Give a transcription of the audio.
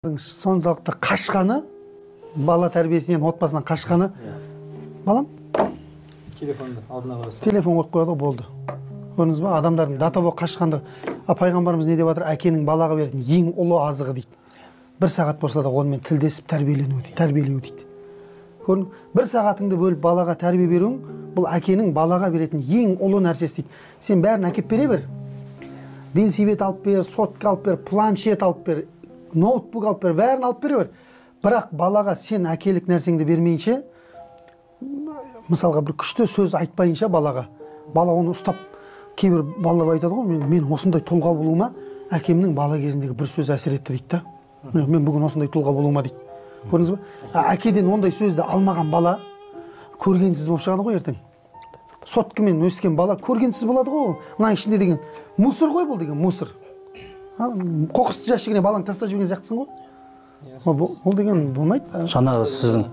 Соншалықты қашқаны, бала тәрбиесінен, отбасынан қашқаны, балам телефонды алдына қоясың, телефон қойып қояды ғой, болды. Көрдіңіз ба, адамдардың до того қашқанды. А пайғамбарымыз не деп жатыр? Әкенің балаға беретін ең ұлы азығы дейді, бір сағат болса да онымен тілдесіп тәрбиелену дейді, тәрбиелеу дейді. Көрдің, бір сағатыңды бөліп балаға тәрбие беруің, бұл әкенің балаға беретін ең ұлы нәрсесі дейді. Сен бәрін әкеп бере бер, велосипед алып бер, сотка алып бер, планшет алып бер, ноутбук алып бер, бәрін алып бере бер, бірақ балаға сен әкелік нәрсеңді бермейінше, мысалға бір күшті сөз айтпайынша балаға, бала оны ұстап, кейбір балалар айтады ғой, мен осындай тұлға болуыма әкемнің бала кезіндегі бір сөзі әсер етті дейді да. Мен бүгін осындай тұлға болуыма дейді. Көрдіңіз ба? Әкеден ондай сөзді алмаған бала көргенсіз болып шығады ғой ертең. Соткамен өскен бала көргенсіз болады ғой. Мынаның ішінде деген мусор ғой, бұл деген мусор. Қоқысты жәшігіне балаңды тастап жіберген сияқтысың ғой. Ол деген болмайды. Жаңағы сіздің